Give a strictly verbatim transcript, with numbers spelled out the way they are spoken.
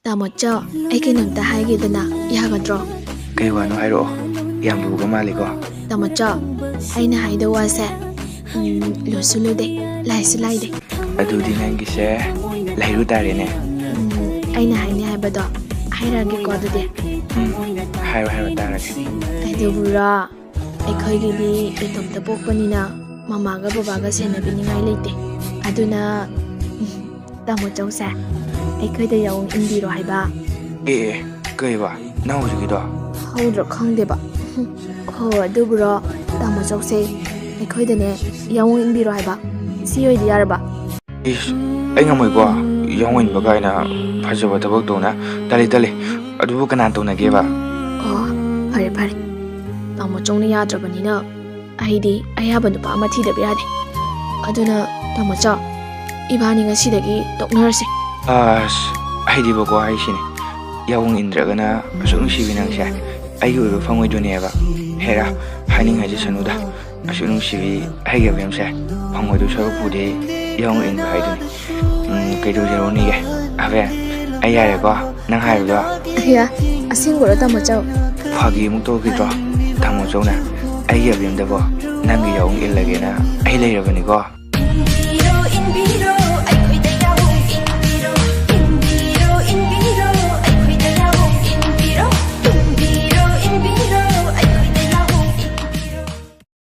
ꯇꯥꯃꯣꯆꯧ, ꯑꯩ ꯀꯩꯅꯣꯝꯇ ꯍꯥꯏꯒꯦꯗꯅ, ꯌꯥꯒꯗ꯭ꯔꯣ? ꯀꯩ ꯋꯥꯅꯣ ꯍꯥꯏꯔꯛꯑꯣ꯫ ꯌꯥꯝ ꯂꯨꯕ ꯃꯥꯜꯂꯤꯀꯣ꯫ ꯇꯥꯃꯣꯆꯧ, ꯑꯩꯅ ꯍꯥꯏꯗꯧ ꯋꯥꯁꯦ, ꯎꯝ, ꯂꯨꯁꯨ ꯂꯨꯗꯦ, ꯂꯥꯏꯁꯨ ꯂꯥꯏꯗꯦ꯫ ꯑꯗꯨꯗꯤ ꯅꯪꯒꯤꯁꯦ ꯂꯩꯔꯨ ꯇꯥꯔꯦꯅꯦ꯫ ꯎꯝ, ꯑꯩꯅ ꯍꯥꯏꯅꯤ ꯍꯥꯏꯕꯗꯣ ꯍꯥꯏꯔꯛꯑꯒꯦꯀꯣ ꯑꯗꯨꯗꯤ꯫ ꯎꯝ, ꯍꯥꯏꯔꯣ, ꯍꯥꯏꯔꯣ, ꯇꯥꯔꯒꯦ꯫ ꯑꯗꯨꯕꯨꯔꯣ, ꯑꯩꯈꯣꯏꯒꯤꯗꯤ ꯏꯇꯣꯝꯇ ꯄꯣꯛꯄꯅꯤꯅ ꯃꯃꯥꯒ ꯕꯕꯥꯒ ꯁꯦꯟꯅꯕꯤꯅꯤꯡꯉꯥꯏ ꯂꯩꯇꯦ꯫ ꯑꯗꯨꯅ ꯇꯥꯃꯣꯆꯧꯁꯦ ꯑꯩꯈꯣꯏꯗ ꯌꯥꯑꯣꯡ ꯏꯟꯕꯤꯔꯣ ꯍꯥꯏꯕ꯫ ꯑꯦ, ꯑꯦ, ꯀꯩꯕ? ꯅꯪ ꯍꯧꯖꯤꯛꯀꯤꯗꯣ? ꯍꯧꯗ꯭ꯔꯣ ꯈꯪꯗꯦꯕ꯫ ꯍꯣ, ꯑꯗꯨꯕꯨꯔꯣ, ꯇꯥꯃꯣꯆꯧꯁꯦ ꯑꯩꯈꯣꯏꯗꯅꯦ ꯌꯥꯑꯣꯡ ꯏꯟꯕꯤꯔꯣ ꯍꯥꯏꯕ꯫ ꯁꯤ ꯑꯣꯏꯗꯤ ꯌꯥꯔꯕ? ꯏꯁ, ꯑꯩ ꯉꯝꯃꯣꯏꯀꯣ꯫ ꯌꯥꯑꯣꯡ ꯏꯟꯕ ꯀꯥꯏꯅ ꯐꯖꯕ ꯊꯕꯛ ꯇꯧꯅ꯫ ꯇꯜꯂꯤ, ꯇꯜꯂꯤ꯫ ꯑꯗꯨꯕꯨ ꯀꯅꯥ ꯇꯧꯅꯒꯦꯕ? ꯑꯣ, ꯐꯔꯦ, ꯐꯔꯦ꯫ ꯇꯥꯃꯣꯆꯧꯅ ꯌꯥꯗ꯭ꯔꯕꯅꯤꯅ ꯑꯩꯗꯤ ꯑꯌꯥꯕ ꯅꯨꯄꯥ ꯑꯃ ꯊꯤꯗꯕ ꯌꯥꯗꯦ꯫ ꯑꯗꯨꯅ ꯇꯥꯃꯣꯆꯧ, ꯏꯕꯥꯅꯤ ꯉꯁꯤꯗꯒꯤ ꯇꯣꯛꯅꯔꯁꯦ꯫ ꯑꯁ, ꯑꯩꯗꯤꯕꯀꯣ ꯍꯥꯏꯁꯤꯅꯦ, ꯌꯥꯑꯣꯡ ꯏꯟꯗ꯭ꯔꯒꯅ ꯑꯁꯨꯛ ꯅꯨꯡꯁꯤꯕꯤ ꯅꯪꯁꯦ ꯑꯩꯒꯤ ꯑꯣꯏꯕ ꯐꯪꯉꯣꯏꯗꯣꯏꯅꯦꯕ꯫ ꯍꯦꯔꯥ, ꯍꯥꯏꯅꯤꯡ ꯍꯥꯏꯖꯁꯅꯨꯗ꯫ ꯑꯁꯨꯛ ꯅꯨꯡꯁꯤꯕꯤ ꯑꯩꯒꯤ ꯑꯕꯦꯝꯁꯦ ꯐꯪꯉꯣꯏꯗꯣꯏ ꯁꯔꯨꯛꯄꯨꯗꯤ ꯌꯥꯑꯣꯡ ꯏꯟꯕ ꯍꯥꯏꯗꯨꯅꯤ꯫ ꯎꯝ, ꯀꯩꯗꯧꯖꯔꯨꯅꯤꯒꯦ? ꯑꯕꯦꯝ, ꯑꯩ ꯌꯥꯔꯦꯀꯣ, ꯅꯪ ꯍꯥꯏꯕꯗꯣ꯫ ꯑꯌꯥ, ꯑꯁꯦꯡꯕꯔꯣ, ꯇꯥꯃꯣꯆꯧ? ꯐꯥꯒꯤ ꯑꯃꯨꯛ ꯇꯧꯈꯤꯗ꯭ꯔꯣ? ꯇꯥꯃꯣꯆꯧꯅ ꯑꯩꯒꯤ ꯑꯕꯦꯝꯗꯕꯣ ꯅꯪꯒꯤ ꯌꯥꯑꯣꯡ ꯏꯜꯂꯒꯦꯅ ꯑꯩ ꯂꯩꯔꯕꯅꯤꯀꯣ꯫